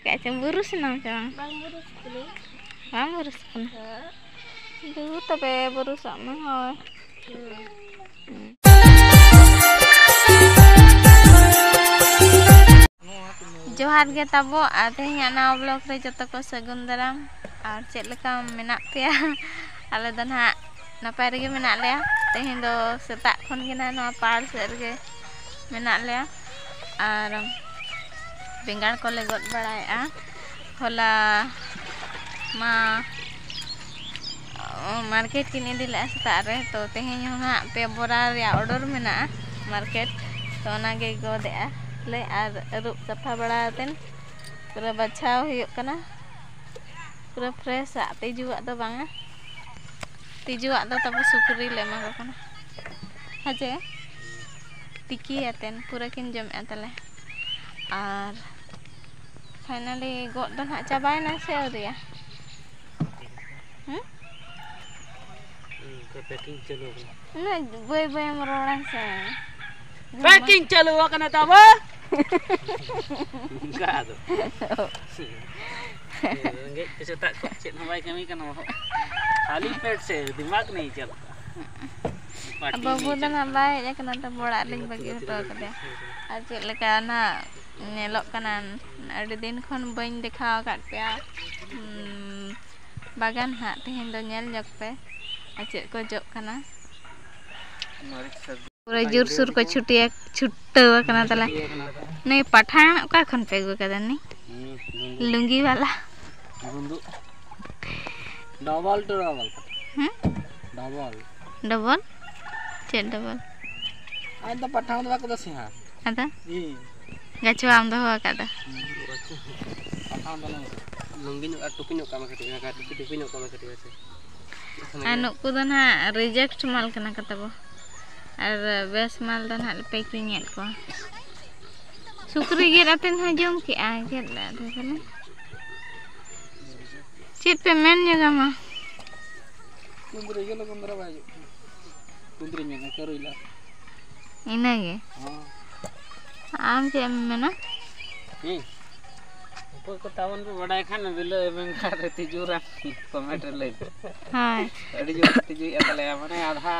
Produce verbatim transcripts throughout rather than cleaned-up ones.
ᱪᱮᱫ ᱪᱚᱝ ᱵᱩᱨᱩ ᱥᱮᱱᱟᱢ ᱪᱚᱝ? ᱵᱟᱝ ᱵᱩᱨᱩ ᱥᱟᱠᱟᱱᱟ᱾ ᱵᱟᱝ ᱵᱩᱨᱩ ᱥᱟᱠᱟᱱᱟ? ᱦᱮᱸ᱾ ᱫᱩ ᱛᱚᱵᱮ ᱵᱩᱨᱩ ᱥᱟᱜ ᱢᱮ, ᱦᱳᱭ᱾ ᱦᱮᱸ᱾ ᱡᱚᱦᱟᱨ ᱜᱮ ᱛᱟᱵᱚ, ᱟᱨ ᱛᱮᱦᱮᱧᱟᱜ ᱱᱟᱣᱟ vlog ᱨᱮ ᱡᱚᱛᱚ ᱠᱚ ᱥᱟᱹᱜᱩᱱ ᱫᱟᱨᱟᱢ᱾ ᱟᱨ ᱪᱮᱫ ᱞᱮᱠᱟ ᱢᱮᱱᱟᱜ ᱯᱮᱭᱟ? ᱟᱞᱮ ᱫᱚ ᱱᱟᱦᱟᱜ ᱱᱟᱯᱟᱭ ᱨᱮᱜᱮ ᱢᱮᱱᱟᱜ ᱞᱮᱭᱟ᱾ ᱛᱮᱦᱮᱧ ᱫᱚ ᱥᱮᱛᱟᱜ ᱠᱷᱚᱱ ᱜᱮ ᱱᱟᱦᱟᱜ ᱱᱚᱣᱟ ᱯᱟᱲ ᱥᱮᱫ ᱨᱮᱜᱮ ᱢᱮᱱᱟᱜ ᱞᱮᱭᱟ᱾ ᱟᱨ ᱵᱮᱸᱜᱟᱲ ᱠᱚᱞᱮ ᱜᱚᱫ ᱵᱟᱲᱟᱭᱮᱫᱼᱟ᱾ ᱦᱚᱞᱟ ᱢᱟ ᱢᱟᱨᱠᱮᱴ ᱠᱤᱱ ᱤᱫᱤ ᱞᱮᱫᱼᱟ ᱥᱮᱛᱟᱜ ᱨᱮ, ᱛᱚ ᱛᱮᱦᱮᱧ ᱦᱚᱸ ᱱᱟᱦᱟᱜ ᱯᱮ ᱵᱚᱨᱟ ᱨᱮᱭᱟᱜ order ᱢᱮᱱᱟᱜᱼᱟ ᱢᱟᱨᱠᱮᱴ, ᱛᱚ ᱚᱱᱟᱜᱮ ᱜᱚᱫᱮᱜᱼᱟ ᱞᱮ᱾ ᱟᱨ ᱟᱹᱨᱩᱵ ᱥᱟᱯᱷᱟ ᱵᱟᱲᱟ ᱠᱟᱛᱮᱫ ᱯᱩᱨᱟᱹ ᱵᱟᱪᱷᱟᱣ ᱦᱩᱭᱩᱜ ᱠᱟᱱᱟ, ᱯᱩᱨᱟᱹ fresh ᱟᱜ, ᱛᱤᱡᱩᱣᱟᱜ ᱫᱚ ᱵᱟᱝᱟ᱾ ᱛᱤᱡᱩᱣᱟᱜ ᱫᱚ ᱛᱟᱵᱚ ᱥᱩᱠᱨᱤ ᱞᱮ ᱮᱢᱟ ᱠᱚ ᱠᱟᱱᱟ, ᱦᱮᱸ ᱪᱮ? ᱛᱤᱠᱤ ᱟᱛᱮᱱ ᱯᱩᱨᱟᱹ ᱠᱤᱱ ᱡᱚᱢᱮᱜᱼᱟ ᱛᱟᱞᱮ᱾ ᱟᱨ finally ᱜᱚᱫ ᱫᱚ ᱱᱟᱦᱟᱜ ᱪᱟᱵᱟᱭᱮᱱᱟ ᱥᱮ ᱟᱹᱣᱨᱤᱭᱟ? ᱦᱩᱸ? ᱦᱩᱸ, ᱯᱮᱠᱤᱝ ᱪᱟᱹᱞᱩ ᱟᱠᱟᱱᱟ᱾ ᱩᱱᱟᱹᱜ ᱵᱟᱹᱭ ᱵᱟᱹᱭ ᱮᱢ ᱨᱚᱲᱟ ᱥᱮ᱾ ᱯᱮᱠᱤᱝ ᱪᱟᱹᱞᱩ ᱟᱠᱟᱱᱟ ᱛᱟᱵᱚ᱾ ᱚᱱᱠᱟ ᱟᱫᱚ᱾ ᱨᱮᱸᱜᱮᱡ ᱛᱮ ᱥᱮᱛᱟᱜ ᱠᱷᱚᱱ ᱪᱮᱫ ᱦᱚᱸ ᱵᱟᱭ ᱠᱟᱹᱢᱤ ᱠᱟᱱᱟ, ᱵᱚᱦᱚᱜ ᱠᱷᱟᱹᱞᱤ ᱯᱮᱴ ᱥᱮ ᱫᱤᱢᱟᱜᱽ ᱱᱟᱦᱤ ᱪᱟᱞᱛᱟ᱾ ᱵᱟᱹᱵᱩ ᱫᱚ ᱱᱟᱦᱟᱜ ᱵᱟᱭ ᱦᱮᱡ ᱟᱠᱟᱱᱟ, ᱛᱚ ᱚᱲᱟᱜ ᱨᱮᱞᱤᱧ ᱵᱟᱹᱜᱤ ᱦᱚᱴᱚ ᱟᱠᱟᱫᱮᱭᱟ᱾ ᱟᱨ ᱪᱮᱫ ᱞᱮᱠᱟ ᱱᱟᱦᱟᱜ ᱧᱮᱞᱚᱜ ᱠᱟᱱᱟ, ᱟᱹᱰᱤ ᱫᱤᱱ ᱠᱷᱚᱱ ᱵᱟᱹᱧ ᱫᱮᱠᱷᱟᱣ ᱟᱠᱟᱫ ᱯᱮᱭᱟ᱾ ᱩᱸ, ᱵᱟᱜᱟᱱ ᱦᱟᱸᱜ ᱛᱮᱦᱮᱧ ᱫᱚ ᱧᱮᱞ ᱧᱚᱜ ᱯᱮ, ᱟᱨ ᱪᱮᱫ ᱠᱚ ᱡᱚᱜ ᱠᱟᱱᱟ᱾ ᱯᱩᱨᱟᱹ ᱡᱳᱨᱥᱳᱨ ᱠᱚ ᱪᱷᱩᱴᱤᱭᱟ-, ᱪᱷᱩᱴᱟᱹᱣ ᱟᱠᱟᱱᱟ ᱛᱟᱞᱮ᱾ ᱱᱩᱭ ᱯᱟᱴᱷᱟᱱ ᱚᱠᱟ ᱠᱷᱚᱱ ᱯᱮ ᱟᱹᱜᱩ ᱠᱟᱫᱟ ᱱᱩᱭ? ᱦᱩᱸ, ᱞᱩᱝᱜᱤ᱾ ᱞᱩᱝᱜᱤ ᱵᱟᱞᱟ᱾ ᱵᱩᱱᱫᱩ᱾ Double two double. ᱦᱩᱸ? ᱰᱚᱵᱚᱞ᱾ ᱰᱚᱵᱚᱞ? ᱪᱮᱫ ᱰᱚᱵᱚᱞ? ᱟᱡ ᱫᱚ ᱯᱟᱴᱷᱟᱱ ᱫᱚ ᱵᱟᱠᱚ ᱫᱚᱥᱮ ᱦᱟᱸᱜ᱾ ᱟᱫᱚ? ᱤᱧ᱾ ᱜᱟᱪᱷᱩᱣᱟᱢ ᱫᱚᱦᱚ ᱟᱠᱟᱫᱟ? ᱯᱟᱴᱷᱟᱱ ᱫᱚ ᱱᱚᱝᱠᱟ᱾ ᱞᱩᱝᱜᱤ ᱧᱚᱜ ᱟᱨ ᱴᱩᱯᱤ ᱧᱚᱜ ᱠᱟᱜ ᱢᱮ ᱠᱟᱹᱴᱤᱡ, ᱚᱱᱟ ᱴᱩᱯᱤ, ᱴᱩᱯᱤ ᱧᱚᱜ ᱠᱟᱜ ᱢᱮ ᱠᱟᱹᱴᱤᱡ, ᱦᱮᱸ ᱥᱮ? ᱟᱨ ᱱᱩᱠᱩ ᱫᱚ ᱱᱟᱦᱟᱜ reject ᱢᱟᱞ ᱠᱟᱱᱟ ᱠᱚ ᱛᱟᱵᱚ᱾ ᱟᱨ ᱵᱮᱥ ᱢᱟᱞ ᱫᱚ ᱱᱟᱦᱟᱜ ᱞᱮ packing ᱮᱫ ᱠᱚᱣᱟ᱾ ᱥᱩᱠᱨᱤ ᱜᱮᱫ ᱟᱛᱮᱫ ᱦᱚᱸ ᱡᱚᱢ ᱠᱮᱜᱼᱟᱭ, ᱜᱮᱫ ᱞᱮᱫ ᱟᱛᱮᱫ ᱛᱟᱦᱞᱮ᱾ ᱪᱮᱫ ᱯᱮ ᱢᱮᱱ ᱧᱚᱜᱟ ᱢᱟ? ᱠᱩᱸᱫᱽᱨᱤ ᱜᱮ ᱞᱚᱜᱚᱱ ᱫᱷᱟᱨᱟ ᱵᱟᱭ ᱦᱤᱡᱩᱜ ᱠᱟᱱᱟ᱾ ᱠᱩᱸᱫᱽᱨᱤ ᱢᱮᱱᱟᱜᱼᱟ, ᱠᱟᱹᱨᱩᱭᱞᱟ᱾ ᱤᱱᱟᱹᱜᱮ? ᱦᱚᱸ᱾ ᱟᱢ ᱪᱮᱫ ᱮᱢ ᱢᱮᱱᱟ? ᱦᱩᱸ᱾ ᱚᱠᱚᱭ ᱠᱚ ᱛᱟᱵᱚᱱ ᱯᱮ ᱵᱟᱰᱟᱭ ᱠᱷᱟᱱ, ᱵᱤᱞᱟᱹᱭ ᱵᱮᱸᱜᱟᱲ ᱨᱮ ᱛᱤᱡᱩ ᱨᱟᱱ ᱠᱚᱢᱮᱱᱴ ᱨᱮ ᱞᱟᱹᱭ ᱯᱮ᱾ ᱦᱳᱭ᱾ ᱟᱹᱰᱤ ᱡᱳᱨ ᱠᱚ ᱛᱤᱡᱩᱭᱮᱫᱼᱟ ᱛᱟᱞᱮᱭᱟ, ᱢᱟᱱᱮ ᱟᱫᱷᱟ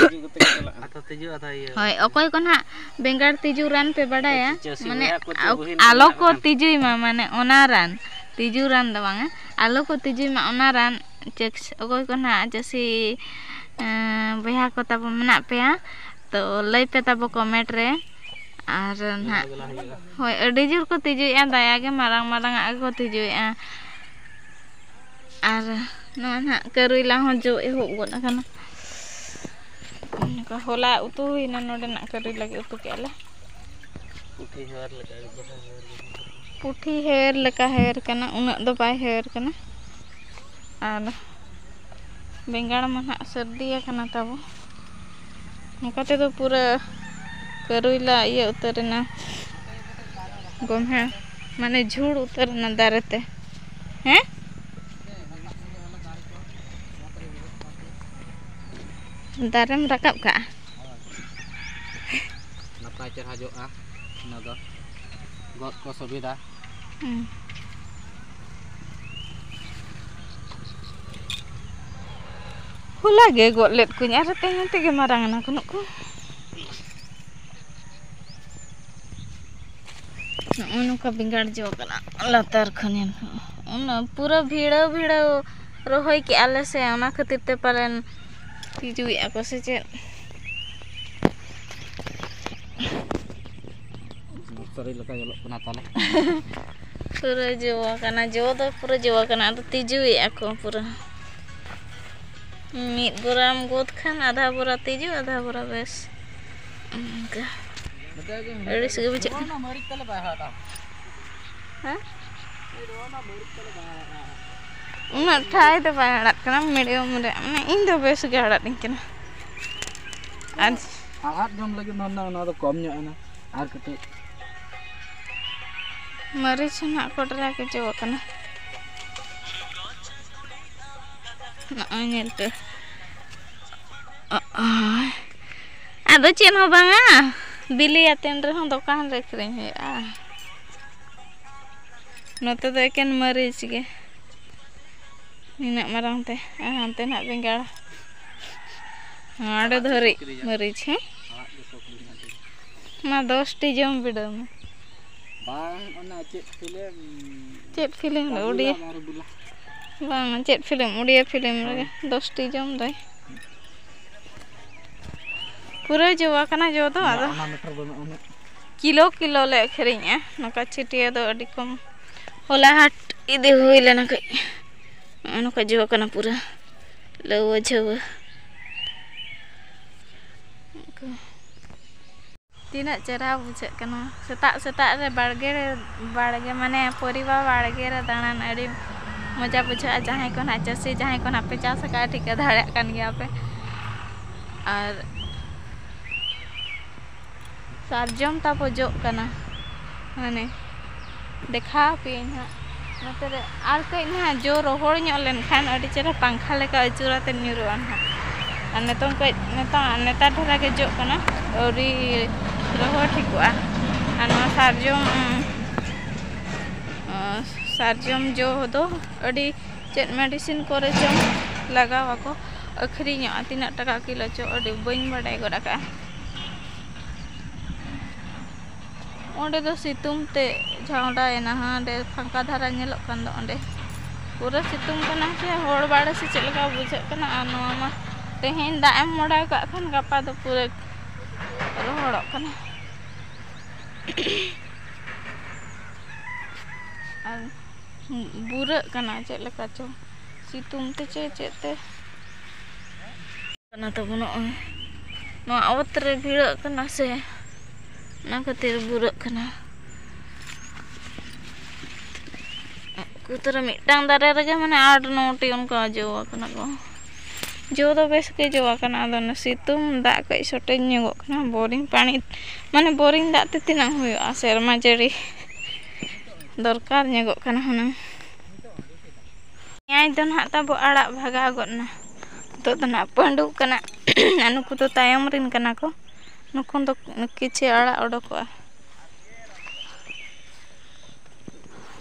ᱛᱤᱡᱩ ᱠᱟᱛᱮ ᱠᱚ ᱪᱟᱞᱟᱜᱼᱟ᱾ ᱟᱫᱷᱟ ᱛᱤᱡᱩ, ᱟᱫᱷᱟ ᱤᱭᱟᱹ᱾ ᱦᱳᱭ, ᱚᱠᱚᱭ ᱠᱚ ᱱᱟᱦᱟᱜ ᱵᱮᱸᱜᱟᱲ ᱛᱤᱡᱩ ᱨᱟᱱ ᱯᱮ ᱵᱟᱰᱟᱭᱟ, ᱪᱟᱹᱥᱤ ᱢᱟᱱᱮ ᱵᱚᱭᱦᱟ ᱠᱚ, ᱪᱮ ᱟᱞ-, ᱵᱩᱦᱤᱱ ᱠᱚ ᱟᱞᱚ ᱢᱮᱱᱟᱜ ᱠᱚ ᱠᱚ ᱠᱷᱟᱱ? ᱛᱤᱡᱩᱭ ᱢᱟ, ᱢᱟᱱᱮ ᱚᱱᱟ ᱨᱟᱱ, ᱛᱤᱡᱩ ᱨᱟᱱ ᱫᱚ ᱵᱟᱝᱟ, ᱟᱞᱚ ᱠᱚ ᱛᱤᱡᱩᱭ ᱢᱟ ᱚᱱᱟ ᱨᱟᱱ᱾ ᱪᱮᱠ, ᱚᱠᱚᱭ ᱠᱚ ᱱᱟᱦᱟᱜ ᱪᱟᱹᱥᱤ, ᱮᱸ, ᱵᱚᱭᱦᱟ ᱠᱚ ᱛᱟᱵᱚ ᱢᱮᱱᱟᱜ ᱯᱮᱭᱟ, ᱛᱚ ᱞᱟᱹᱭ ᱯᱮ ᱛᱟᱵᱚ ᱠᱚᱢᱮᱱᱴ ᱨᱮ᱾ ᱟᱨ ᱱᱟᱦᱟᱜ, ᱦᱳᱭ, ᱟᱹᱰᱤ ᱡᱳᱨ ᱠᱚ ᱛᱤᱡᱩᱭᱮᱫᱼᱟ, ᱫᱟᱭᱟ ᱜᱮ, ᱢᱟᱨᱟᱝ ᱢᱟᱨᱟᱝ ᱟᱜ ᱜᱮᱠᱚ ᱛᱤᱡᱩᱭᱮᱫᱼᱟ᱾ ᱟᱨ ᱱᱚᱣᱟ ᱱᱟᱦᱟᱜ ᱠᱟᱹᱨᱩᱭᱞᱟ ᱦᱚᱸ ᱡᱚ ᱮᱦᱚᱵ ᱜᱚᱫ ᱟᱠᱟᱱᱟ᱾ ᱱᱚᱝᱠᱟ ᱦᱚᱞᱟ ᱩᱛᱩ ᱦᱩᱭᱱᱟ ᱱᱚᱰᱮᱱᱟᱜ ᱠᱟᱹᱨᱩᱭᱞᱟ ᱜᱮ ᱩᱛᱩ ᱠᱮᱜᱼᱟ ᱞᱮ᱾ ᱯᱩᱴᱷᱤ ᱦᱮᱣᱮᱨ ᱞᱮᱠᱟ ᱜᱮ ᱫᱚᱦᱚ ᱦᱮᱣᱮᱨ ᱜᱮ᱾ ᱯᱩᱴᱷᱤ ᱦᱮᱣᱮᱨ ᱞᱮᱠᱟ ᱦᱮᱣᱮᱨ ᱠᱟᱱᱟ, ᱩᱱᱟᱹᱜ ᱫᱚ ᱵᱟᱭ ᱦᱮᱣᱮᱨ ᱠᱟᱱᱟ᱾ ᱟᱨ ᱵᱮᱸᱜᱟᱲ ᱢᱟ ᱱᱟᱦᱟᱜ ᱥᱟᱹᱨᱫᱤ ᱟᱠᱟᱱᱟ ᱛᱟᱵᱚ᱾ ᱱᱚᱝᱠᱟ ᱛᱮᱫᱚ ᱯᱩᱨᱟᱹ ᱠᱟᱹᱨᱩᱭᱞᱟ ᱤᱭᱟᱹ ᱩᱛᱟᱹᱨ ᱮᱱᱟ, ᱜᱚᱢᱦᱮᱲ, ᱢᱟᱱᱮ ᱡᱷᱩᱲ ᱩᱛᱟᱹᱨ ᱮᱱᱟ ᱫᱟᱨᱮ ᱛᱮ᱾ ᱦᱮᱸ? ᱫᱟᱨᱮᱢ ᱨᱟᱠᱟᱵ ᱠᱟᱜᱼᱟ? ᱱᱟᱯᱟᱭ ᱪᱮᱦᱨᱟ ᱡᱚᱜᱼᱟ ᱚᱱᱟ ᱫᱚ, ᱜᱚᱫ ᱠᱚ ᱥᱩᱵᱤᱫᱷᱟ᱾ ᱦᱩᱸ᱾ ᱦᱚᱞᱟ ᱜᱮ ᱜᱚᱫ ᱞᱮᱫ ᱠᱚᱣᱟᱧ, ᱟᱨ ᱛᱮᱦᱮᱧ ᱛᱮᱜᱮ ᱢᱟᱨᱟᱝ ᱮᱱᱟ ᱠᱚ ᱱᱩᱠᱩ᱾ ᱱᱚᱜᱼᱚᱭ ᱱᱚᱝᱠᱟ ᱵᱮᱸᱜᱟᱲ ᱡᱚ ᱠᱟᱱᱟ ᱞᱟᱛᱟᱨ ᱠᱷᱚᱱ ᱧᱮᱞ ᱯᱮ᱾ ᱚᱱᱟ ᱯᱩᱨᱟᱹ ᱵᱷᱤᱲᱟᱹᱣ ᱵᱷᱤᱲᱟᱹᱣ ᱨᱚᱦᱚᱭ ᱠᱮᱜᱼᱟ ᱞᱮ ᱥᱮ, ᱚᱱᱟ ᱠᱷᱟᱹᱛᱤᱨ ᱛᱮ ᱯᱟᱞᱮᱱ ᱛᱤᱡᱩᱭᱮᱫᱼᱟ ᱠᱚ ᱥᱮ ᱪᱮᱫ? ᱱᱟᱨᱥᱟᱨᱤ ᱞᱮᱠᱟ ᱧᱮᱞᱚᱜ ᱠᱟᱱᱟ ᱛᱟᱦᱞᱮ᱾ ᱯᱩᱨᱟᱹ ᱡᱚ ᱟᱠᱟᱱᱟ, ᱡᱚ ᱫᱚ ᱯᱩᱨᱟᱹ ᱡᱚ ᱟᱠᱟᱱᱟ, ᱟᱫᱚ ᱛᱤᱡᱩᱭᱮᱫᱼᱟ ᱠᱚ ᱯᱩᱨᱟᱹ᱾ ᱢᱤᱫ ᱵᱚᱨᱟᱢ ᱜᱚᱫ ᱠᱷᱟᱱ ᱟᱫᱷᱟ ᱵᱚᱨᱟ ᱛᱤᱡᱩ, ᱟᱫᱷᱟ ᱵᱚᱨᱟ ᱵᱮᱥ᱾ ᱚᱱᱠᱟ᱾ ᱟᱹᱲᱤᱥ ᱜᱮ ᱵᱩᱡᱷᱟᱹᱜ ᱠᱟᱱᱟ᱾ ᱦᱮᱸ? ᱩᱱᱟᱹᱜ ᱴᱷᱟᱭ ᱫᱚ ᱵᱟᱭ ᱟᱲᱟᱜ ᱠᱟᱱᱟ, ᱢᱤᱰᱤᱭᱟᱢ ᱨᱮ, ᱢᱟᱱᱮ ᱤᱧ ᱫᱚ ᱵᱮᱥ ᱜᱮ ᱟᱲᱟᱜ ᱤᱧ ᱠᱟᱱᱟ᱾ ᱟᱨ ᱟᱲᱟᱜ ᱡᱚᱢ ᱞᱟᱹᱜᱤᱫ ᱫᱚ ᱱᱚᱣᱟ ᱫᱚ ᱠᱚᱢ ᱧᱚᱜ ᱮᱱᱟ, ᱟᱨ ᱠᱟᱹᱴᱤᱡ᱾ ᱢᱟᱹᱨᱤᱪ ᱦᱚᱸ ᱱᱟᱜ ᱠᱚᱴᱨᱟ ᱠᱚ ᱡᱚ ᱠᱟᱱᱟ᱾ ᱱᱚᱜᱼᱚᱭ ᱧᱮᱞ ᱯᱮ᱾ ᱚᱜᱼᱚᱭ᱾ ᱟᱫᱚ ᱪᱮᱫ ᱦᱚᱸ ᱵᱟᱝᱟ, ᱵᱤᱞᱤᱭᱟ ᱛᱤᱱ ᱨᱮᱦᱚᱸ ᱫᱚᱠᱟᱱ ᱨᱮ ᱟᱹᱠᱷᱨᱤᱧ ᱦᱩᱭᱩᱜᱼᱟ᱾ ᱱᱚᱛᱮ ᱫᱚ ᱮᱠᱮᱱ ᱢᱟᱹᱨᱤᱪ ᱜᱮ᱾ ᱱᱤᱱᱟᱹᱜ ᱢᱟᱨᱟᱝ ᱛᱮ᱾ ᱟᱨ ᱦᱟᱱᱛᱮ ᱱᱟᱜ ᱵᱮᱸᱜᱟᱲ᱾ ᱦᱟᱸᱰᱮ ᱫᱷᱟᱹᱨᱤᱡ ᱢᱟᱹᱨᱤᱪ, ᱦᱮᱸ? ᱢᱟ ᱫᱚᱥ ᱴᱤ ᱡᱚᱢ ᱵᱤᱰᱟᱹᱣ ᱢᱮ᱾ ᱵᱟᱝ, ᱚᱱᱟ ᱪᱮᱫ ᱯᱷᱤᱞᱢ? ᱪᱮᱫ ᱯᱷᱤᱞᱢ ᱨᱮ? ᱠᱟᱵᱩᱞᱟ ᱩᱰᱤᱭᱟ? ᱵᱟᱨᱩᱵᱩᱞᱟ᱾ ᱵᱟᱝ, ᱪᱮᱫ ᱯᱷᱤᱞᱢ? ᱩᱰᱤᱭᱟ ᱯᱷᱤᱞᱢ ᱨᱮᱜᱮ᱾ ᱦᱮᱸ᱾ ᱫᱚᱥ ᱴᱤ ᱡᱚᱢ ᱫᱟᱭ᱾ ᱯᱩᱨᱟᱹ ᱡᱚ ᱟᱠᱟᱱᱟ ᱡᱚ ᱫᱚ, ᱟᱫᱚ ᱚᱱᱟ ᱢᱮᱴᱟᱨ ᱵᱟᱹᱱᱩᱜᱼᱟ ᱩᱱᱟᱹᱜ᱾ ᱠᱤᱞᱳ ᱠᱤᱞᱳ ᱞᱮ ᱟᱹᱠᱷᱨᱤᱧᱮᱜᱼᱟ᱾ ᱱᱚᱝᱠᱟ ᱪᱷᱟᱹᱴᱭᱟᱹ ᱫᱚ ᱟᱹᱰᱤ ᱠᱚᱢ᱾ ᱦᱚᱞᱟ ᱦᱟᱴ ᱤᱫᱤ ᱦᱩᱭ ᱞᱮᱱᱟ ᱠᱟᱹᱡ᱾ ᱱᱚᱜᱼᱚ ᱱᱚᱝᱠᱟ ᱡᱚ ᱟᱠᱟᱱᱟ ᱯᱩᱨᱟᱹ ᱞᱟᱹᱣᱟᱹ ᱡᱷᱟᱹᱣᱟᱹ᱾ ᱛᱤᱱᱟᱹᱜ ᱪᱮᱦᱨᱟ ᱵᱩᱡᱷᱟᱹᱜ ᱠᱟᱱᱟ ᱥᱮᱛᱟᱜ ᱥᱮᱛᱟᱜ ᱨᱮ ᱵᱟᱲᱜᱮ ᱨᱮ, ᱵᱟᱲᱜᱮ ᱢᱟᱱᱮ ᱯᱚᱨᱤᱵᱟᱨ ᱵᱟᱲᱜᱮ ᱨᱮ ᱫᱟᱬᱟᱱ ᱟᱹᱰᱤ ᱢᱚᱡᱟ ᱵᱩᱡᱷᱟᱹᱜᱼᱟ᱾ ᱡᱟᱦᱟᱸᱭ ᱠᱚ ᱱᱟᱦᱟᱜ ᱪᱟᱹᱥᱤ, ᱡᱟᱦᱟᱸᱭ ᱠᱚ ᱱᱟᱦᱟᱜ ᱯᱮ ᱪᱟᱥ ᱟᱠᱟᱫᱼᱟ, ᱴᱷᱤᱠᱟᱹ ᱫᱟᱲᱮᱭᱟᱜ ᱠᱟᱱ ᱜᱮᱭᱟ ᱯᱮ᱾ ᱟᱨ ᱥᱟᱨᱡᱚᱢ ᱛᱟᱵᱚ ᱡᱚᱜ ᱠᱟᱱᱟ, ᱢᱟᱱᱮ ᱫᱮᱠᱷᱟᱣ ᱟᱯᱮᱭᱟᱹᱧ ᱦᱟᱸᱜ᱾ ᱱᱚᱛᱮ ᱨᱮ ᱟᱨ ᱠᱟᱹᱡ ᱱᱟᱦᱟᱜ ᱡᱚ ᱨᱚᱦᱚᱲ ᱧᱚᱜ ᱞᱮᱱᱠᱷᱟᱱ ᱟᱹᱰᱤ ᱪᱮᱦᱨᱟ ᱯᱟᱝᱠᱷᱟ ᱞᱮᱠᱟ ᱟᱹᱪᱩᱨ ᱟᱛᱮ ᱧᱩᱨᱩᱜᱼᱟ ᱱᱟᱦᱟᱜ᱾ ᱟᱨ ᱱᱤᱛᱚᱝ ᱠᱟᱹᱡ, ᱱᱤᱛᱚᱝ ᱱᱮᱛᱟᱨ ᱫᱷᱟᱨᱟ ᱜᱮ ᱡᱚᱜ ᱠᱟᱱᱟ, ᱟᱹᱣᱨᱤ ᱨᱚᱦᱚᱲ ᱴᱷᱤᱠᱚᱜᱼᱟ᱾ ᱟᱨ ᱱᱚᱣᱟ ᱥᱟᱨᱡᱚᱢ, ᱥᱟᱨᱡᱚᱢ ᱡᱚ ᱫᱚ ᱟᱹᱰᱤ ᱪᱮᱫ medicine ᱠᱚᱨᱮ ᱪᱚᱝ ᱞᱟᱜᱟᱣ ᱟᱠᱚ, ᱟᱹᱠᱷᱨᱤᱧᱚᱜᱼᱟ᱾ ᱛᱤᱱᱟᱹᱜ ᱴᱟᱠᱟ ᱠᱤᱞᱳ ᱪᱚ, ᱟᱹᱰᱤ ᱵᱟᱹᱧ ᱵᱟᱰᱟᱭ ᱜᱚᱫ ᱟᱠᱟᱫᱼᱟ᱾ ᱚᱸᱰᱮ ᱫᱚ ᱥᱤᱛᱩᱝ ᱛᱮ ᱡᱷᱟᱣᱰᱟᱭᱮᱱᱟ, ᱦᱟᱸᱰᱮ ᱯᱷᱟᱸᱠᱟ ᱫᱷᱟᱨᱟ ᱧᱮᱞᱚᱜ ᱠᱟᱱ ᱫᱚ ᱚᱸᱰᱮ᱾ ᱯᱩᱨᱟᱹ ᱥᱤᱛᱩᱝ ᱠᱟᱱᱟ ᱥᱮ ᱦᱚᱲ ᱵᱟᱲᱮ ᱥᱮ ᱪᱮᱫ ᱞᱮᱠᱟ ᱵᱩᱡᱷᱟᱹᱜ ᱠᱟᱱᱟ᱾ ᱟᱨ ᱱᱚᱣᱟ ᱢᱟ ᱛᱮᱦᱮᱧ ᱫᱟᱜ ᱮᱢ ᱢᱚᱲᱟᱣ ᱠᱟᱜ ᱠᱷᱟᱱ ᱜᱟᱯᱟ ᱫᱚ ᱯᱩᱨᱟᱹ ᱨᱚᱦᱚᱲᱚᱜ ᱠᱟᱱᱟ᱾ ᱟᱨ ᱵᱩᱨᱟᱹᱜ ᱠᱟᱱᱟ ᱪᱮᱫ ᱞᱮᱠᱟ ᱪᱚ, ᱥᱤᱛᱩᱝ ᱛᱮ ᱪᱮ ᱪᱮᱫ ᱛᱮ᱾ ᱠᱟᱱᱟ ᱛᱟᱵᱚ ᱱᱚᱜᱼᱚᱭ᱾ ᱱᱚᱣᱟ ᱚᱛ ᱨᱮ ᱵᱷᱤᱲᱟᱹᱜ ᱠᱟᱱᱟ ᱥᱮ, ᱚᱱᱟ ᱠᱷᱟᱹᱛᱤᱨ ᱵᱩᱨᱟᱹᱜ ᱠᱟᱱᱟ᱾ ᱩᱱᱠᱩ ᱛᱚᱨᱟ ᱢᱤᱫᱴᱟᱝ ᱫᱟᱨᱮ ᱨᱮᱜᱮ ᱢᱟᱱᱮ ᱟᱴ ᱱᱚᱴᱤ ᱚᱱᱠᱟ ᱡᱚ ᱟᱠᱟᱱᱟ ᱠᱚ᱾ ᱡᱚ ᱫᱚ ᱵᱮᱥ ᱜᱮ ᱡᱚ ᱟᱠᱟᱱᱟ, ᱟᱫᱚ ᱚᱱᱟ ᱥᱤᱛᱩᱝ ᱫᱟᱜ ᱠᱟᱹᱡ ᱥᱚᱴᱮᱡ ᱧᱚᱜᱚᱜ ᱠᱟᱱᱟ᱾ ᱵᱳᱨᱤᱝ ᱯᱟᱱᱤ, ᱢᱟᱱᱮ ᱵᱳᱨᱤᱝ ᱫᱟᱜ ᱛᱮ ᱛᱤᱱᱟᱹᱜ ᱦᱩᱭᱩᱜᱼᱟ, ᱥᱮᱨᱢᱟ ᱡᱟᱹᱲᱤ ᱫᱚᱨᱠᱟᱨ ᱧᱚᱜᱚᱜ ᱠᱟᱱᱟ ᱦᱩᱱᱟᱹᱝ᱾ ᱯᱮᱸᱭᱟᱡᱽ ᱫᱚ ᱱᱟᱦᱟᱜ ᱛᱟᱵᱚ ᱟᱲᱟᱜ ᱵᱷᱟᱜᱟᱣ ᱜᱚᱫ ᱮᱱᱟ᱾ ᱱᱤᱛᱚᱜ ᱫᱚ ᱱᱟᱦᱟᱜ ᱯᱟᱺᱰᱩᱜ ᱠᱟᱱᱟ᱾ ᱟᱨ ᱱᱩᱠᱩ ᱫᱚ ᱛᱟᱭᱚᱢ ᱨᱮᱱ ᱠᱟᱱᱟ ᱠᱚ᱾ ᱱᱩᱠᱩ ᱫᱚ ᱠᱤᱪᱷᱤ ᱟᱲᱟᱜ ᱚᱰᱚᱠᱚᱜᱼᱟ᱾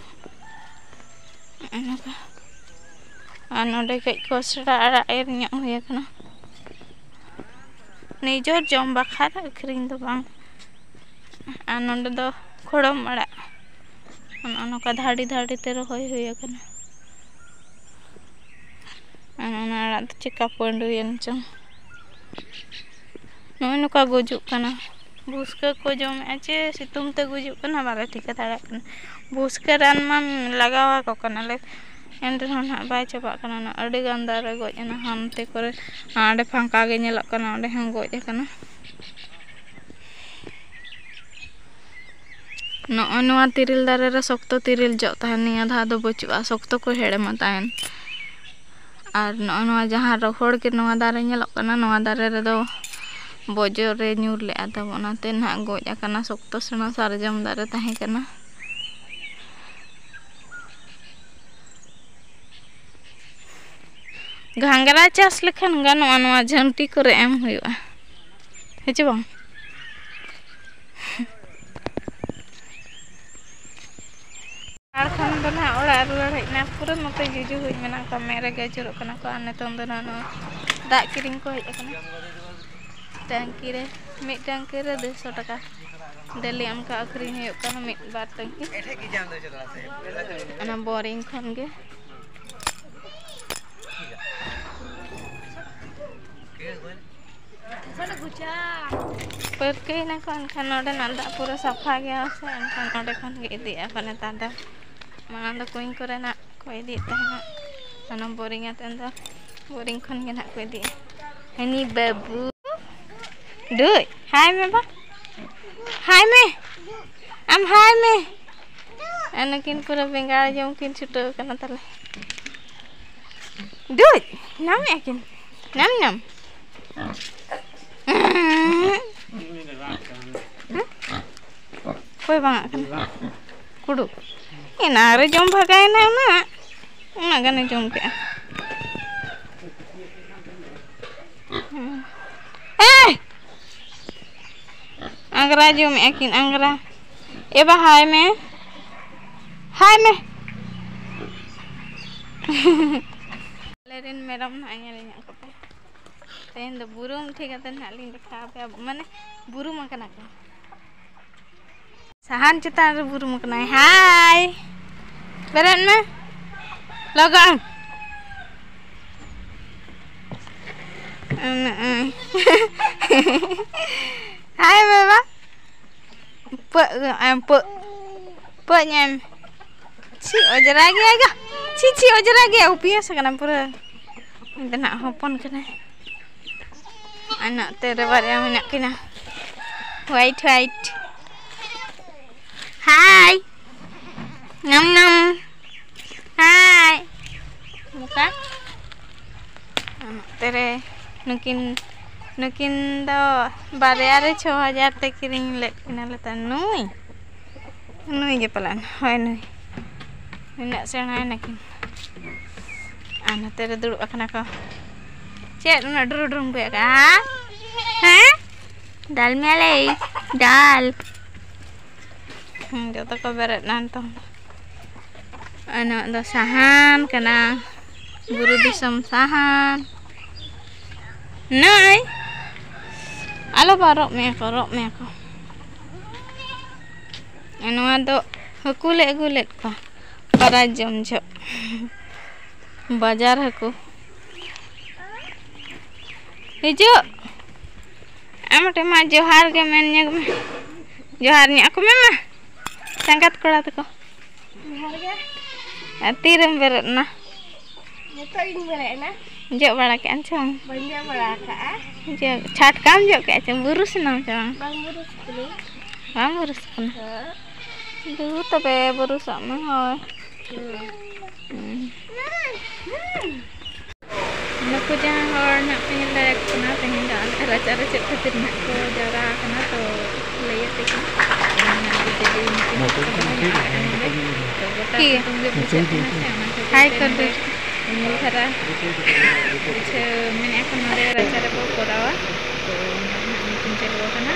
ᱟᱨ ᱱᱚᱰᱮ ᱠᱟᱹᱡ ᱠᱚᱥᱲᱟ ᱟᱲᱟᱜ ᱮᱨ ᱧᱚᱜ ᱦᱩᱭ ᱟᱠᱟᱱᱟ, ᱱᱤᱡᱚᱨ ᱡᱚᱢ ᱵᱟᱠᱷᱨᱟ, ᱟᱹᱠᱷᱨᱤᱧ ᱫᱚ ᱵᱟᱝ᱾ ᱟᱨ ᱱᱚᱰᱮ ᱫᱚ ᱠᱷᱚᱲᱚᱢ ᱟᱲᱟᱜ, ᱱᱚᱜᱼᱚ ᱱᱚᱝᱠᱟ ᱫᱷᱟᱨᱮ ᱫᱷᱟᱨᱮ ᱛᱮ ᱨᱚᱦᱚᱭ ᱦᱩᱭ ᱟᱠᱟᱱᱟ᱾ ᱟᱨ ᱚᱱᱟ ᱟᱲᱟᱜ ᱫᱚ ᱪᱮᱠᱟ ᱯᱟᱹᱰᱩᱭᱮᱱ ᱪᱚᱝ, ᱱᱚᱜᱼᱚᱭ ᱱᱚᱝᱠᱟ ᱜᱩᱡᱩᱜ ᱠᱟᱱᱟ᱾ ᱵᱷᱩᱥᱠᱟᱹ ᱠᱚ ᱡᱚᱢᱮᱜᱼᱟ ᱪᱮ ᱥᱤᱛᱩᱝ ᱛᱮ ᱜᱩᱡᱩᱜ ᱠᱟᱱᱟ, ᱵᱟᱞᱮ ᱴᱷᱤᱠᱟᱹ ᱫᱟᱲᱮᱭᱟᱜ ᱠᱟᱱᱟ᱾ ᱵᱷᱩᱥᱠᱟᱹ ᱨᱟᱱ ᱢᱟ ᱞᱟᱜᱟᱣ ᱟᱠᱚ ᱠᱟᱱᱟᱞᱮ, ᱮᱱ ᱨᱮᱦᱚᱸ ᱱᱟᱦᱟᱜ ᱵᱟᱭ ᱪᱟᱵᱟᱜ ᱠᱟᱱᱟ᱾ ᱱᱚᱜᱼᱚᱭ ᱟᱹᱰᱤ ᱜᱟᱱ ᱫᱟᱨᱮ ᱜᱚᱡ ᱮᱱᱟ, ᱦᱟᱱᱛᱮ ᱠᱚᱨᱮ, ᱚᱸᱰᱮ ᱯᱷᱟᱸᱠᱟ ᱜᱮ ᱧᱮᱞᱚᱜ ᱠᱟᱱᱟ, ᱚᱸᱰᱮ ᱦᱚᱸ ᱜᱚᱡ ᱟᱠᱟᱱᱟ᱾ ᱱᱚᱜᱼᱚᱭ ᱱᱚᱣᱟ ᱛᱤᱨᱤᱞ ᱫᱟᱨᱮ ᱨᱮ ᱥᱚᱠᱛᱚ ᱛᱤᱨᱤᱞ ᱡᱚᱜ ᱛᱟᱦᱮᱱ, ᱱᱤᱭᱟᱹ ᱫᱷᱟᱣ ᱫᱚ ᱵᱟᱹᱪᱩᱜᱼᱟ, ᱥᱚᱠᱛᱚ ᱠᱚ ᱦᱮᱲᱮᱢᱟ ᱛᱟᱦᱮᱱ᱾ ᱟᱨ ᱱᱚᱜᱼᱚ ᱱᱚᱣᱟ ᱡᱟᱦᱟᱸ ᱨᱚᱦᱚᱲ ᱜᱮ ᱱᱚᱣᱟ ᱫᱟᱨᱮ ᱧᱮᱞᱚᱜ ᱠᱟᱱᱟ, ᱱᱚᱣᱟ ᱫᱟᱨᱮ ᱨᱮᱫᱚ ᱵᱚᱡᱚ ᱨᱮ ᱧᱩᱨ ᱞᱮᱜᱼᱟ, ᱛᱟᱵᱚ ᱚᱱᱟᱛᱮ ᱱᱟᱦᱟᱜ ᱜᱚᱡ ᱟᱠᱟᱱᱟ᱾ ᱥᱚᱠᱛᱚ ᱥᱮᱬᱟ ᱥᱟᱨᱡᱚᱢ ᱫᱟᱨᱮ ᱛᱟᱦᱮᱸ ᱠᱟᱱᱟ᱾ ᱜᱷᱟᱸᱜᱽᱨᱟ ᱪᱟᱥ ᱞᱮᱠᱷᱟᱱ ᱜᱟᱱᱚᱜᱼᱟ, ᱱᱚᱣᱟ ᱡᱷᱟᱹᱱᱴᱤ ᱠᱚᱨᱮ ᱮᱢ ᱦᱩᱭᱩᱜᱼᱟ, ᱦᱮᱸ ᱪᱮ ᱵᱟᱝ? ᱟᱨ ᱠᱷᱟᱱ ᱫᱚ ᱱᱟᱦᱟᱜ ᱚᱲᱟᱜ ᱨᱩᱣᱟᱹᱲ ᱦᱮᱡ ᱮᱱᱟ, ᱯᱩᱨᱟᱹ ᱱᱚᱛᱮ ᱡᱩᱡᱩ ᱦᱩᱭ ᱢᱮᱱᱟᱜ ᱠᱚᱣᱟ, ᱢᱮᱫ ᱨᱮᱜᱮ ᱟᱹᱪᱩᱨᱚᱜ ᱠᱟᱱᱟ ᱠᱚ᱾ ᱟᱨ ᱱᱤᱛᱚᱝ ᱫᱚ ᱱᱟᱦᱟᱜ ᱱᱚᱣᱟ ᱫᱟᱜ ᱠᱤᱨᱤᱧ ᱠᱚ ᱦᱮᱡ ᱟᱠᱟᱱᱟ᱾ ᱴᱟᱝᱠᱤ ᱨᱮ, ᱢᱤᱫ ᱴᱟᱝᱠᱤ ᱨᱮ ᱫᱩᱥᱚ ᱴᱟᱠᱟ ᱰᱮᱞᱤ ᱚᱱᱠᱟ ᱟᱹᱠᱷᱨᱤᱧ ᱦᱩᱭᱩᱜ ᱠᱟᱱᱟ, ᱢᱤᱫ ᱵᱟᱨ ᱴᱟᱝᱠᱤ᱾ ᱚᱱᱟ ᱵᱳᱨᱤᱝ ᱠᱷᱚᱱ ᱜᱮ᱾ ᱯᱟᱹᱨᱠᱟᱹᱣ ᱮᱱᱟ ᱠᱚ, ᱮᱱᱠᱷᱟᱱ ᱱᱚᱰᱮᱱᱟᱜ ᱫᱟᱜ ᱯᱩᱨᱟᱹ ᱥᱟᱯᱷᱟ ᱜᱮᱭᱟ ᱥᱮ, ᱮᱱᱠᱷᱟᱱ ᱱᱚᱰᱮ ᱠᱷᱚᱱ ᱜᱮ ᱤᱫᱤᱭᱮᱫᱼᱟ ᱠᱚ ᱱᱮᱛᱟᱨ ᱫᱚ᱾ ᱢᱟᱲᱟᱝ ᱫᱚ ᱠᱩᱧ ᱠᱚᱨᱮᱱᱟᱜ ᱠᱚ ᱤᱫᱤᱭᱮᱫ ᱛᱟᱦᱮᱱᱟ, ᱚᱱᱟ ᱵᱳᱨᱤᱝ ᱟᱛᱮᱫ ᱫᱚ ᱵᱳᱨᱤᱝ ᱠᱷᱚᱱ ᱜᱮ ᱱᱟᱦᱟᱜ ᱠᱚ ᱤᱫᱤᱭᱮᱫᱼᱟ᱾ ᱦᱟᱹᱱᱤ ᱵᱟᱹᱵᱩ, ᱰᱩᱡ, ᱦᱟᱭ ᱢᱮ ᱵᱟ, ᱦᱟᱭ ᱢᱮ, ᱟᱢ ᱦᱟᱭ ᱢᱮ᱾ ᱟᱨ ᱱᱩᱠᱤᱱ ᱯᱩᱨᱟᱹ ᱵᱮᱸᱜᱟᱲ ᱡᱚᱢ ᱠᱤᱱ ᱪᱷᱩᱴᱟᱹᱣ ᱠᱟᱱᱟ ᱛᱟᱞᱮ᱾ ᱰᱩᱡ, ᱧᱟᱢᱮᱜᱼᱟ ᱠᱤᱱ, ᱧᱟᱢ, ᱧᱟᱢ᱾ ᱚᱠᱚᱭ ᱵᱟᱝᱟᱜ ᱠᱟᱱᱟ? ᱠᱩᱰᱩ᱾ ᱮᱱᱟᱝ ᱨᱮ ᱡᱚᱢ ᱵᱷᱟᱜᱟᱭᱮᱱᱟ ᱩᱱᱟᱹᱜ, ᱩᱱᱟᱹᱜ ᱜᱟᱱᱮ ᱡᱚᱢ ᱠᱮᱜᱼᱟ᱾ ᱮᱭ! ᱟᱝᱜᱽᱨᱟ ᱡᱚᱢᱮᱜᱼᱟ ᱠᱤᱱ, ᱟᱝᱜᱽᱨᱟ᱾ ᱮ ᱵᱟ, ᱦᱟᱭ ᱢᱮ, ᱦᱟᱭ ᱢᱮ᱾ ᱟᱞᱮᱨᱮᱱ ᱢᱮᱨᱚᱢ ᱱᱟᱦᱟᱜ ᱧᱮᱞ ᱧᱚᱜ ᱠᱚᱯᱮ᱾ ᱛᱮᱦᱮᱧ ᱫᱚ ᱵᱩᱨᱩᱢ ᱴᱷᱤᱠ ᱠᱟᱛᱮ ᱱᱟᱦᱟᱜ ᱞᱤᱧ ᱫᱮᱠᱷᱟᱣ ᱟᱯᱮᱭᱟ, ᱢᱟᱱᱮ ᱵᱩᱨᱩᱢ ᱟᱠᱟᱱᱟ ᱠᱚ᱾ ᱥᱟᱦᱟᱱ ᱪᱮᱛᱟᱱ ᱨᱮ ᱵᱩᱨᱩᱢ ᱟᱠᱟᱱᱟᱭ᱾ ᱦᱟᱭ, ᱵᱮᱨᱮᱫ ᱢᱮ ᱞᱚᱜᱚᱱ᱾ ᱦᱟᱭ ᱵᱟᱵᱟ᱾ ᱯᱟᱹᱜ ᱮᱢ ᱯᱟᱹᱜ ᱯᱟᱹᱜ ᱧᱟᱢ᱾ ᱪᱷᱤ, ᱚᱡᱽᱨᱟ ᱜᱮᱭᱟ ᱜᱟ᱾ ᱪᱷᱤ, ᱪᱷᱤ, ᱚᱡᱽᱨᱟ ᱜᱮᱭᱟ, ᱩᱯᱤᱭᱟᱹᱥ ᱟᱠᱟᱱᱟ ᱯᱩᱨᱟᱹ᱾ ᱤᱧ ᱫᱚ ᱱᱟᱜ ᱦᱚᱯᱚᱱ ᱠᱟᱱᱟᱭ᱾ ᱟᱨ ᱱᱚᱛᱮ ᱨᱮ ᱵᱟᱨᱭᱟ ᱢᱮᱱᱟᱜ ᱠᱤᱱᱟ, white white᱾ ᱦᱟᱭ᱾ ᱧᱟᱢ ᱧᱟᱢ᱾ ᱦᱟᱭ᱾ ᱢᱚᱠᱟ᱾ ᱟᱨ ᱱᱚᱛᱮ ᱨᱮ ᱱᱩᱠᱤᱱ, ᱱᱩᱠᱤᱱ ᱫᱚ ᱵᱟᱨᱭᱟ ᱨᱮ ᱪᱷᱚ ᱦᱟᱡᱟᱨ ᱛᱮ ᱠᱤᱨᱤᱧ ᱞᱮᱫ ᱠᱤᱱᱟ ᱞᱮ ᱛᱟᱦᱮᱸᱫ᱾ ᱱᱩᱭ, ᱱᱩᱭ ᱜᱮ ᱯᱟᱞᱮᱱ, ᱦᱳᱭ ᱱᱩᱭ᱾ ᱱᱩᱱᱟᱹᱜ ᱥᱮᱬᱟᱭᱮᱱᱟ ᱠᱤᱱ᱾ ᱟᱨ ᱱᱚᱛᱮ ᱨᱮ ᱫᱩᱲᱩᱵ ᱟᱠᱟᱱᱟ ᱠᱚ᱾ ᱪᱮᱫ ᱩᱱᱟᱹᱜ ᱰᱩᱨᱩ ᱰᱩᱨᱩᱢ ᱠᱚᱭᱚᱜ ᱠᱟᱜᱼᱟ? ᱦᱮᱸ? ᱫᱟᱞ ᱢᱮᱭᱟᱞᱮ, ᱫᱟᱞ᱾ ᱦᱩᱸ, ᱡᱚᱛᱚ ᱠᱚ ᱵᱮᱨᱮᱫ ᱮᱱᱟ ᱱᱤᱛᱚᱝ᱾ ᱟᱨ ᱱᱚᱣᱟ ᱫᱚ ᱥᱟᱦᱟᱱ ᱠᱟᱱᱟ, ᱵᱩᱨᱩ ᱫᱤᱥᱚᱢ ᱥᱟᱦᱟᱱ᱾ ᱱᱚᱜᱼᱚᱭ, ᱟᱞᱚ ᱵᱟ, ᱨᱚᱜ ᱢᱮᱭᱟ ᱠᱚ, ᱨᱚᱜ ᱢᱮᱭᱟ ᱠᱚ᱾ ᱟᱨ ᱱᱚᱣᱟ ᱫᱚ ᱦᱟᱹᱠᱩ ᱞᱮ ᱟᱹᱜᱩ ᱞᱮᱫ ᱠᱚᱣᱟ ᱯᱟᱨᱟ ᱡᱚᱢ ᱡᱚᱦᱚᱜ᱾ ᱵᱟᱡᱟᱨ ᱦᱟᱹᱠᱩ᱾ ᱦᱤᱡᱩᱜ᱾ ᱟᱢ ᱢᱤᱫᱴᱮᱱ ᱢᱟ ᱡᱚᱦᱟᱨ ᱜᱮ ᱢᱮᱱ ᱧᱚᱜ ᱢᱮ᱾ ᱡᱚᱦᱟᱨ ᱧᱚᱜ ᱟᱠᱚ ᱢᱮ ᱢᱟ᱾ ᱥᱟᱸᱜᱟᱛ ᱠᱚᱲᱟ ᱛᱟᱠᱚ᱾ ᱡᱚᱦᱟᱨ ᱜᱮ᱾ ᱟᱨ ᱛᱤᱨᱮᱢ ᱵᱮᱨᱮᱫ ᱮᱱᱟ? ᱱᱤᱛᱚᱜ ᱤᱧ ᱵᱮᱨᱮᱫ ᱮᱱᱟ᱾ ᱡᱚᱜ ᱵᱟᱲᱟ ᱠᱮᱫ ᱟᱢ ᱪᱮ ᱵᱟᱝ? ᱵᱟᱹᱧ ᱡᱚᱜ ᱵᱟᱲᱟ ᱟᱠᱟᱜᱼᱟ᱾ ᱡᱚᱜ, ᱪᱷᱟᱴᱠᱟᱢ ᱡᱚᱜ ᱠᱮᱫ ᱪᱮ? ᱵᱩᱨᱩᱥ ᱮᱱᱟᱢ ᱪᱮ ᱵᱟᱝ? ᱵᱟᱝ ᱵᱩᱨᱩᱥ ᱠᱟᱹᱱᱟᱹᱧ᱾ ᱵᱟᱝ ᱵᱩᱨᱩᱥ ᱠᱟᱱᱟ? ᱦᱮᱸ᱾ ᱫᱩ ᱛᱚᱵᱮ ᱵᱩᱨᱩᱥᱚᱜ ᱢᱮ, ᱦᱳᱭ᱾ ᱦᱩᱸ᱾ ᱦᱩᱸ᱾ ᱱᱩᱠᱩ ᱡᱟᱦᱟᱸ ᱦᱚᱲ ᱱᱟᱜ ᱯᱮ ᱧᱮᱞ ᱫᱟᱲᱮᱭᱟᱠᱚ ᱠᱟᱱᱟ, ᱛᱮᱦᱮᱧ ᱫᱚ ᱟᱞᱮ ᱨᱟᱪᱟ ᱨᱮ ᱪᱮᱫ ᱠᱷᱟᱹᱛᱤᱨ ᱱᱟᱜ ᱠᱚ ᱡᱟᱣᱨᱟ ᱟᱠᱟᱱᱟ, ᱛᱚ ᱞᱟᱹᱭ ᱟᱯᱮ ᱠᱟᱱᱟ᱾ ᱚᱱᱟ ᱵᱤᱡᱮᱯᱤ ᱢᱤᱴᱤᱝ ᱠᱚ ᱫᱚᱦᱚ ᱞᱮᱫᱼᱟ ᱱᱚᱰᱮ᱾ ᱛᱚ ᱜᱚᱴᱟ ᱠᱤ? ᱥᱤᱛᱩᱝ ᱜᱮ ᱵᱩᱡᱷᱟᱹᱜ ᱠᱟᱱᱟ ᱥᱮ, ᱚᱱᱟ ᱠᱷᱟᱹᱛᱤᱨ ᱦᱟᱭ ᱛᱮ ᱠᱚ ᱱᱚᱰᱮ ᱫᱩ᱾ ᱩᱢᱩᱞ ᱫᱷᱟᱨᱟ ᱵᱩᱡᱷᱟᱹᱣ ᱢᱮᱱᱮᱫᱼᱟ ᱠᱚ ᱱᱚᱰᱮ ᱨᱟᱪᱟ ᱨᱮᱵᱚ ᱠᱚᱨᱟᱣᱟ᱾ ᱛᱚ ᱱᱚᱰᱮ ᱱᱟᱜ ᱢᱤᱴᱤᱝ ᱪᱟᱹᱞᱩ ᱟᱠᱟᱱᱟ᱾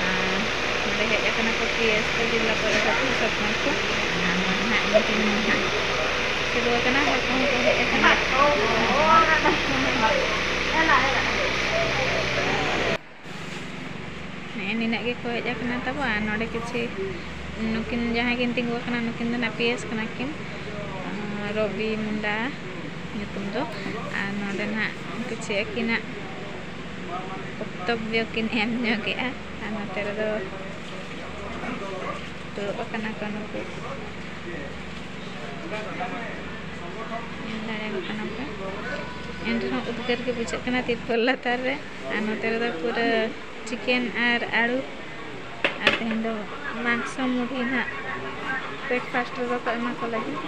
ᱟᱨ ᱱᱚᱰᱮ ᱦᱮᱡ ᱟᱠᱟᱱᱟ ᱠᱚ ᱯᱤ ᱮᱥ ᱠᱚ, ᱡᱤᱞᱟ ᱯᱚᱨᱤᱥᱚᱫ ᱠᱚ, ᱥᱚᱨᱯᱚᱧᱪ ᱠᱚ᱾ ᱟᱨ ᱱᱚᱰᱮ ᱱᱟᱜ ᱢᱤᱴᱤᱝ ᱱᱟᱜ ᱥᱮ ᱠᱟᱱᱟ, ᱦᱚᱲ ᱠᱚᱦᱚᱸ ᱠᱚ ᱦᱮᱡ ᱟᱠᱟᱱᱟ᱾ ᱱᱮᱜᱼᱮ ᱱᱤᱱᱟᱹᱜ ᱜᱮᱠᱚ ᱦᱮᱡ ᱟᱠᱟᱱᱟ ᱛᱟᱵᱚ᱾ ᱟᱨ ᱱᱚᱰᱮ ᱠᱤᱪᱷᱤ ᱱᱩᱠᱤᱱ ᱡᱟᱦᱟᱸᱭ ᱠᱤᱱ ᱛᱤᱸᱜᱩ ᱟᱠᱟᱱᱟ, ᱱᱩᱠᱤᱱ ᱫᱚ ᱱᱟᱜ ᱯᱤ ᱮᱥ ᱠᱟᱱᱟ ᱠᱤᱱ, ᱟᱸ, ᱨᱚᱵᱤ ᱢᱩᱱᱰᱟ ᱧᱩᱛᱩᱢ ᱫᱚ᱾ ᱟᱨ ᱱᱚᱰᱮ ᱱᱟᱜ ᱠᱤᱪᱷᱤ ᱟᱹᱠᱤᱱᱟᱜ ᱵᱚᱠᱛᱚᱵᱵᱚ ᱠᱤᱱ ᱮᱢ ᱧᱚᱜᱮᱜᱼᱟ᱾ ᱟᱨ ᱱᱚᱛᱮ ᱨᱮᱫᱚ ᱫᱩᱲᱩᱵ ᱟᱠᱟᱱᱟ ᱠᱚ ᱱᱩᱠᱩ᱾ ᱧᱮᱞ ᱫᱟᱲᱮᱭᱟᱠᱚ ᱠᱟᱱᱟ ᱯᱮ᱾ ᱮᱱ ᱨᱮᱦᱚᱸ ᱩᱫᱽᱜᱟᱹᱨ ᱜᱮ ᱵᱩᱡᱷᱟᱹᱜ ᱠᱟᱱᱟ ᱛᱤᱨᱯᱚᱞ ᱞᱟᱛᱟᱨ ᱨᱮ᱾ ᱟᱨ ᱱᱚᱛᱮ ᱨᱮᱫᱚ ᱯᱩᱨᱟᱹ ᱪᱤᱠᱮᱱ ᱟᱨ ᱟᱹᱲᱩ᱾ ᱟᱨ ᱛᱮᱦᱮᱧ ᱫᱚ ᱢᱟᱝᱥᱚ ᱢᱩᱲᱤ ᱱᱟᱜ ᱵᱨᱮᱠᱯᱷᱟᱥᱴ ᱨᱮᱫᱚ ᱠᱚ ᱮᱢᱟ ᱠᱚ ᱞᱟᱹᱜᱤᱫ᱾